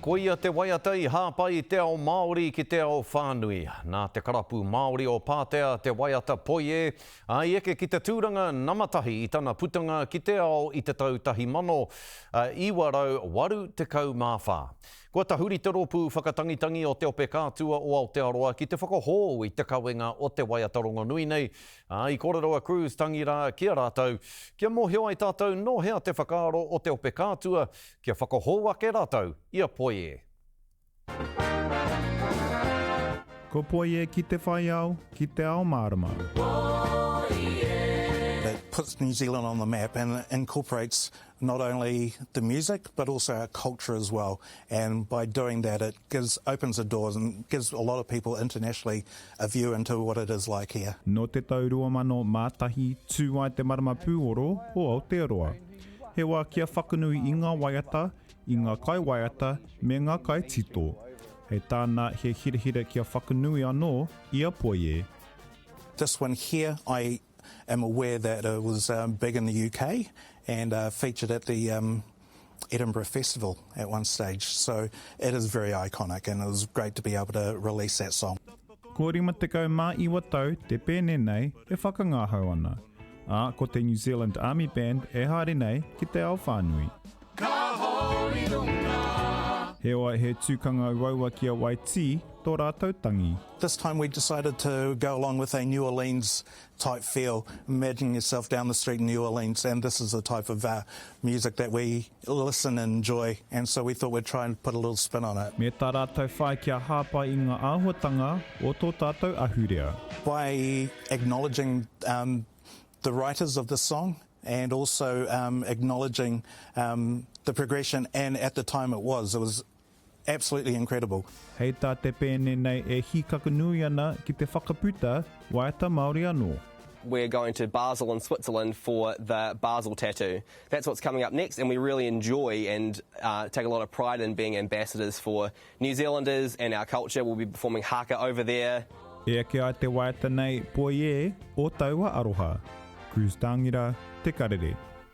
Koia te waiata i hāpai i te ao Māori ki te ao whānui. Nā te karapu Māori o Pātea te waiata Poi E, ā, i eke ki te tūranga nama tahi i tana putanga ki te ao i te tau 1984. Kua tahuri te rōpū whakatangitangi o Te Ope Kātua o Aotearoa ki te whakahōu i te kawenga o te waiata rongonui nei, ā, i kōrero a Cruz Tangi rā ki a rātou, kia mōhio ai tātou nō hea te whakaaro o Te Ope Kātua kia whakahou ake rātou i a Poi E. Ko Poi E ki te whai ao, ki te ao mārama. It puts New Zealand on the map and incorporates not only the music but also our culture as well and by doing that it gives opens the doors and gives a lot of people internationally a view into what it is like here. Nō te tau 2001 tū ai te marama pūoro o Aotearoa. He wā kia whakanui i ngā waiata, i ngā kaiwaiata me ngā kaitito. Hei tāna he hirahira kia whakanui anō i a Poi E. This one here I am aware that it was big in the UK and featured at the Edinburgh Festival at one stage, so it is very iconic and it was great to be able to release that song. Ko 59 tau te pēne nei e whakangahau ana, ā, ko te New Zealand Army Band e haere nei ki te ao whānui. Ka hou i runga. Heoi, he tūkanga uaua ki a Waitī tō rātou tangi. This time we decided to go along with a New Orleans type feel, imagine yourself down the street in New Orleans and this is the type of music that we listen and enjoy and so we thought we'd try and put a little spin on it. Me tā rātou whai kia hāpai i ngā āhuatanga o tō tātou ahurea. By acknowledging the writers of this song and also acknowledging the progression and at the time it was, it was absolutely incredible. Hei tā te pēne nei e hīkaka nui ana ki te whakaputa waiata Māori anō. We're going to Basel in Switzerland for the Basel tattoo. That's what's coming up next and we really enjoy and take a lot of pride in being ambassadors for New Zealanders and our culture. We'll be performing haka over there. E ake ai te waiata nei, Poi e, o taua aroha. Cruz Tangira, Te Karere.